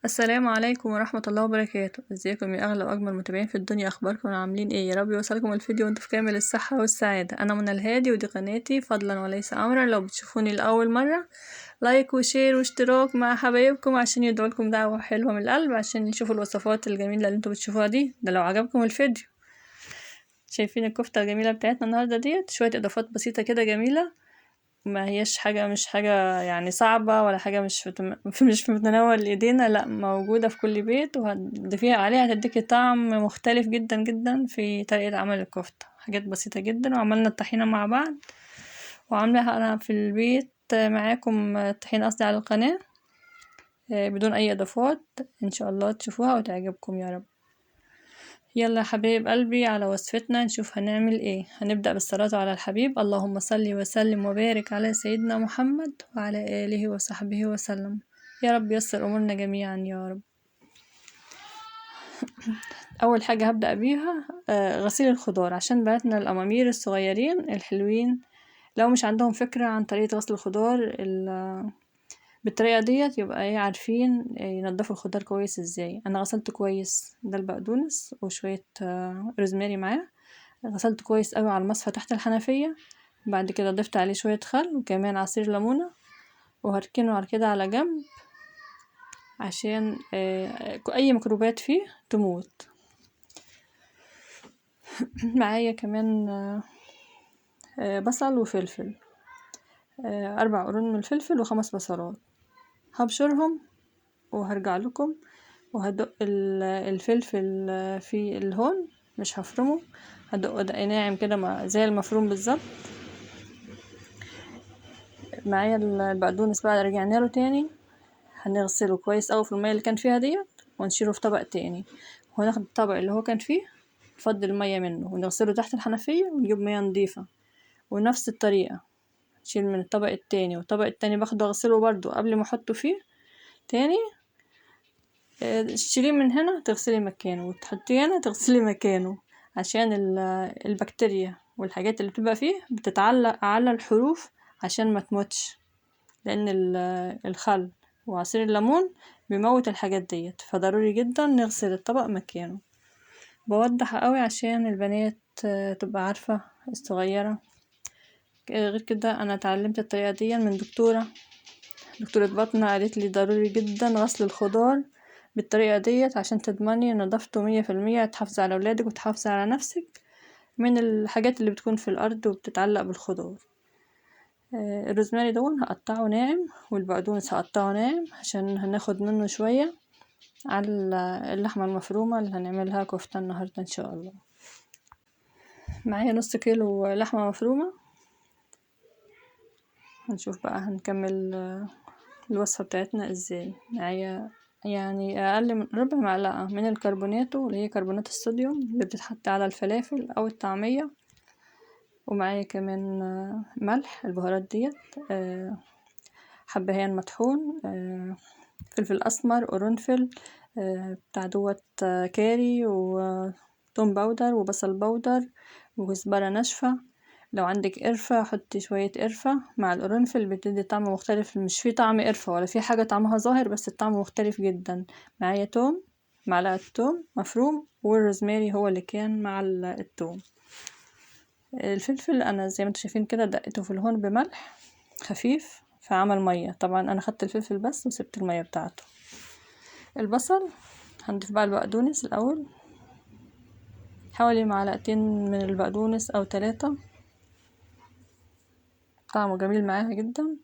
السلام عليكم ورحمة الله وبركاته. ازيكم يا اغلى واجمل متابعين في الدنيا؟ اخباركم عاملين ايه؟ يا رب يوصلكم الفيديو وانتم في كامل الصحة والسعادة. انا منى الهادي ودي قناتي، فضلا وليس امرا لو بتشوفوني لاول مرة like و share واشتراك مع حبايبكم عشان يدعوا لكم دعوة حلوة من القلب، عشان يشوفوا الوصفات الجميلة اللي انتم بتشوفوها دي. ده لو عجبكم الفيديو. شايفين الكفتة الجميلة بتاعتنا النهاردة ديت؟ شوية اضافات بسيطة كده جميلة، ما هياش حاجة، مش حاجة يعني صعبة ولا حاجة مش في متناول ايدينا، لا موجودة في كل بيت، وهتضيفيها عليها هتديكي طعم مختلف جدا جدا في طريقة عمل الكفتة. حاجات بسيطة جدا. وعملنا الطحينة مع بعض، وعاملاها انا في البيت معاكم الطحينة قصدي على القناة بدون اي اضافات. ان شاء الله تشوفوها وتعجبكم يا رب. يلا يا حبايب قلبي على وصفتنا نشوف هنعمل ايه. هنبدأ بالصلاة على الحبيب، اللهم صل وسلم وبارك على سيدنا محمد وعلى آله وصحبه وسلم. يا رب يسر أمورنا جميعا يا رب. أول حاجة هبدأ بيها غسيل الخضار، عشان بناتنا الأمامير الصغيرين الحلوين لو مش عندهم فكرة عن طريقة غسل الخضار بالطريقة ديت يبقى ايه عارفين ينضفوا الخضار كويس ازاي. انا غسلته كويس، ده البقدونس وشوية روزماري معاه، غسلته كويس قوي على المصفى تحت الحنفية. بعد كده ضفت عليه شوية خل وكمان عصير ليمونة، وهركنه على كده على جنب عشان اي ميكروبات فيه تموت. معايا كمان بصل وفلفل، 4 قرون من الفلفل و5 بصلات، هبشرهم وهرجع لكم. وهدق الفلفل في الهون، مش هفرمه، هدقه دق ناعم كده زي المفروم بالظبط. معايا البقدونس بقى رجعنا له تاني، هنغسله كويس قوي في المية اللي كان فيها ديت، ونشيله في طبق تاني. وهناخد الطبق اللي هو كان فيه نفضي المية منه ونغسله تحت الحنفية ونجيب مية نضيفه. ونفس الطريقة نشيل من الطبق التاني، والطبق التاني باخده اغسله برضو قبل ما احطه فيه تاني. تشيليه من هنا تغسلي مكانه، وتحطيه هنا تغسلي مكانه، عشان البكتيريا والحاجات اللي بتبقى فيه بتتعلق على الحروف عشان ما تموتش، لان الخل وعصير الليمون بيموت الحاجات ديت، فضروري جدا نغسل الطبق مكانه. بوضح قوي عشان البنات تبقى عارفة الصغيرة. غير كده انا اتعلمت الطريقة دي من دكتورة بطنة، قالت لي ضروري جدا غسل الخضار بالطريقة ديت عشان تضمني نظافته 100%، تحافظي على اولادك وتحافظي على نفسك من الحاجات اللي بتكون في الارض وبتتعلق بالخضار. الروزماري دون هقطعه ناعم، والبقدونس هقطعه ناعم عشان هناخد منه شوية على اللحمة المفرومة اللي هنعملها كفتة النهاردة ان شاء الله. معايا نص كيلو لحمة مفرومة، هنشوف بقى هنكمل الوصفة بتاعتنا ازاي. معايا يعني اقل من ربع معلقة من الكربوناتو اللي هي كربونات الصوديوم اللي بتتحط على الفلافل او الطعمية، ومعايا كمان ملح، البهارات ديت، حبهان مطحون، فلفل اسمر، قرنفل، بتاع دوت، كاري، وتوم powder، وبصل powder، وكزبرة ناشفة. لو عندك قرفة حطي شوية قرفة مع القرنفل، بتدي طعم مختلف، مش في طعم قرفة ولا في حاجة طعمها ظاهر، بس الطعم مختلف جدا. معايا توم، معلقة توم مفروم، والروزماري هو اللي كان مع التوم. الفلفل انا زي ما انتم شايفين كده دقته في الهون بملح خفيف فعمل مية، طبعا انا خدت الفلفل بس وسبت المية بتاعته. البصل هنضيف بقى البقدونس الاول، حوالي معلقتين من البقدونس او 3، طعمه جميل معاها جدا.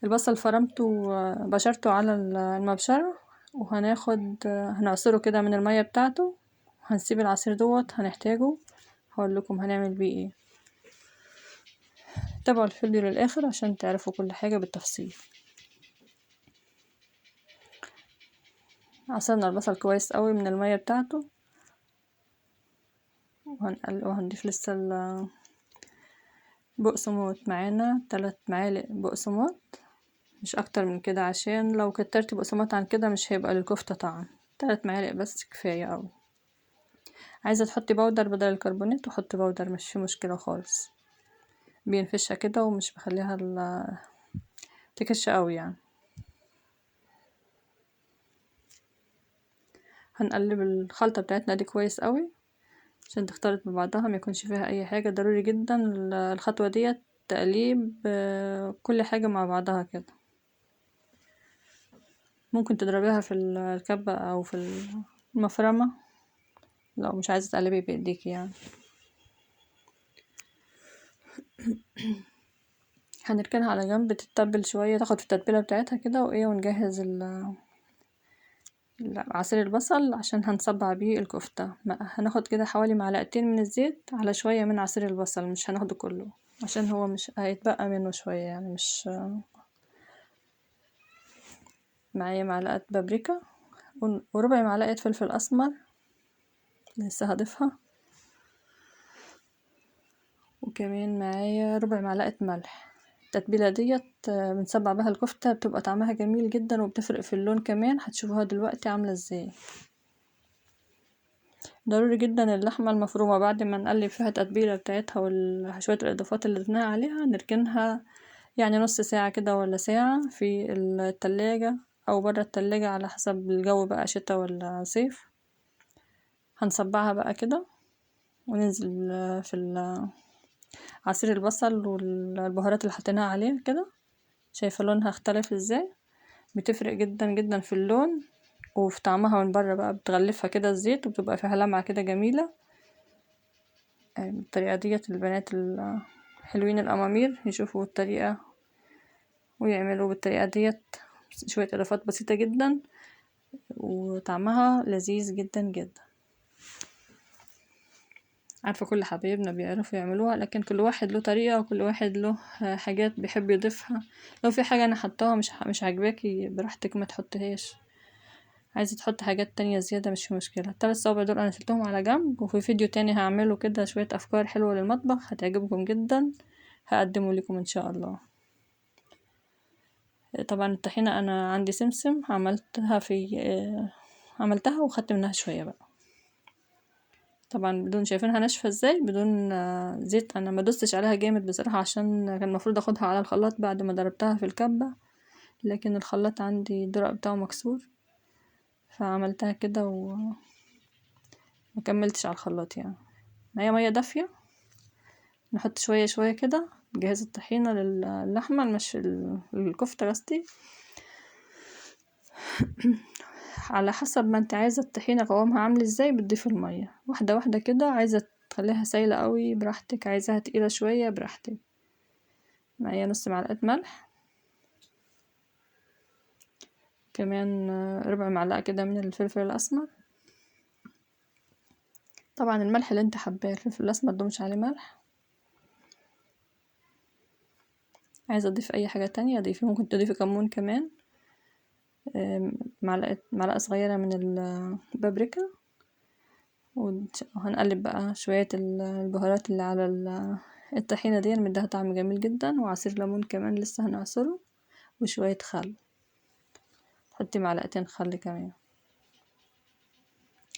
البصل فرمته بشرته على المبشرة، هنعصره كده من المية بتاعته، وهنسيب العصير دوت هنحتاجه، هقول لكم هنعمل بيه ايه. تابعوا الفيديو للاخر عشان تعرفوا كل حاجة بالتفصيل. عصرنا البصل كويس قوي من المية بتاعته، وهنضيف لسه بقسماط. معانا 3 معالق بقسماط، مش اكتر من كده عشان لو كترت بقسماط عن كده مش هيبقى للكفتة طعم. 3 معالق بس كفاية قوي. عايزة تحطي powder بدل الكربونات وحطي powder، مش في مشكلة خالص، بينفشها كده ومش بخليها تكش قوي يعني. هنقلب الخلطة بتاعتنا دي كويس قوي عشان تختلط ببعضها، ما يكونش فيها اي حاجة. ضروري جدا الخطوة ديت، تقليب كل حاجة مع بعضها كده. ممكن تضربيها في الكبة او في المفرمة لو مش عايزة تقلبي بايديكي يعني. هنركنها على جنب تتبل شوية، تاخد في التتبيلة بتاعتها كده وايه، ونجهز عصير البصل عشان هنصبع بيه الكفتة. هناخد كده حوالي معلقتين من الزيت على شوية من عصير البصل، مش هناخده كله عشان هو مش هيتبقى منه شوية يعني. مش معايا معلقة بابريكا وربع معلقة فلفل أسمر لسه هضيفها، وكمان معايا ربع معلقة ملح. التتبيلة ديت بنسبع بها الكفتة، بتبقى طعمها جميل جدا وبتفرق في اللون كمان، هتشوفوها دلوقتي عاملة ازاي. ضروري جدا اللحمة المفرومة بعد ما نقلب فيها التتبيلة بتاعتها وشوية الإضافات اللي ضفناها عليها، نركنها يعني نص ساعة كده ولا ساعة في التلاجة أو برا التلاجة على حسب الجو بقى، شتا ولا صيف. هنصبعها بقى كده وننزل في عصير البصل والبهارات اللي حطيناها عليه كده. شايفة لونها اختلف ازاي؟ بتفرق جدا جدا في اللون وفي طعمها من بره بقى، بتغلفها كده الزيت وبتبقى فيها لمعة كده جميلة. بالطريقة ديت البنات الحلوين الأمامير يشوفوا الطريقة ويعملوا بالطريقة ديت، شوية إضافات بسيطة جدا وطعمها لذيذ جدا جدا. عارفة كل حبايبنا بيعرفوا يعملوها، لكن كل واحد له طريقة وكل واحد له حاجات بيحب يضيفها. لو في حاجة أنا حطاها مش عاجباكي براحتك ما تحطهاش، عايزة تحط حاجات تانية زيادة مش مشكلة. الثلاث صوابع دول أنا شلتهم على جنب، وفي فيديو تاني هعمله كده شوية أفكار حلوة للمطبخ هتعجبكم جدا، هقدمه لكم إن شاء الله. طبعا الطحينة أنا عندي سمسم، عملتها وخدت منها شوية بقى. طبعا بدون، شايفينها ناشفة ازاي، بدون زيت. انا ما دوستش عليها جامد بصراحة عشان كان المفروض اخدها على الخلاط بعد ما ضربتها في الكبه، لكن الخلاط عندي الدرع بتاعه مكسور، فعملتها كده وما كملتش على الخلاط يعني. معايا مية دافيه، نحط شوية شوية كده. نجهز الطحينه للحمه مش الكفتة قصدي. على حسب ما انت عايزه الطحينه قوامها عامل ازاي بتضيفي المية واحدة واحدة كده. عايزه تخليها سايله قوي براحتك، عايزاها تقيلة شوية براحتك. معايا نص معلقه ملح، كمان ربع معلقه كده من الفلفل الاسمر. طبعا الملح اللي انت حباه، الفلفل الاسمر ده مش عليه ملح. عايزه اضيف اي حاجة تانية اضيفي، ممكن تضيفي كمون كمان، معلقه صغيرة من البابريكا. وهنقلب بقى شوية البهارات اللي على الطحينه دي، مديها طعم جميل جدا. وعصير ليمون كمان لسه هنعصره، وشوية خل، حطي معلقتين خل كمان.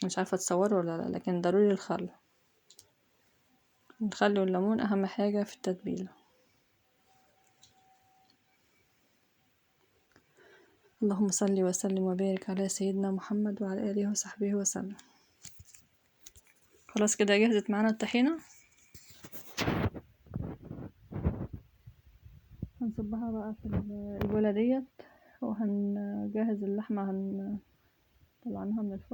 مش عارفه تصوروا ولا لا، لكن ضروري الخل. الخل والليمون اهم حاجة في التتبيله. اللهم صل وسلم وبارك على سيدنا محمد وعلى آله وصحبه وسلم. خلاص كده جهزت معانا الطحينة، هنصبها بقى في البولة ديت، وهنجهز اللحمة، هنطلعناها من الفرن.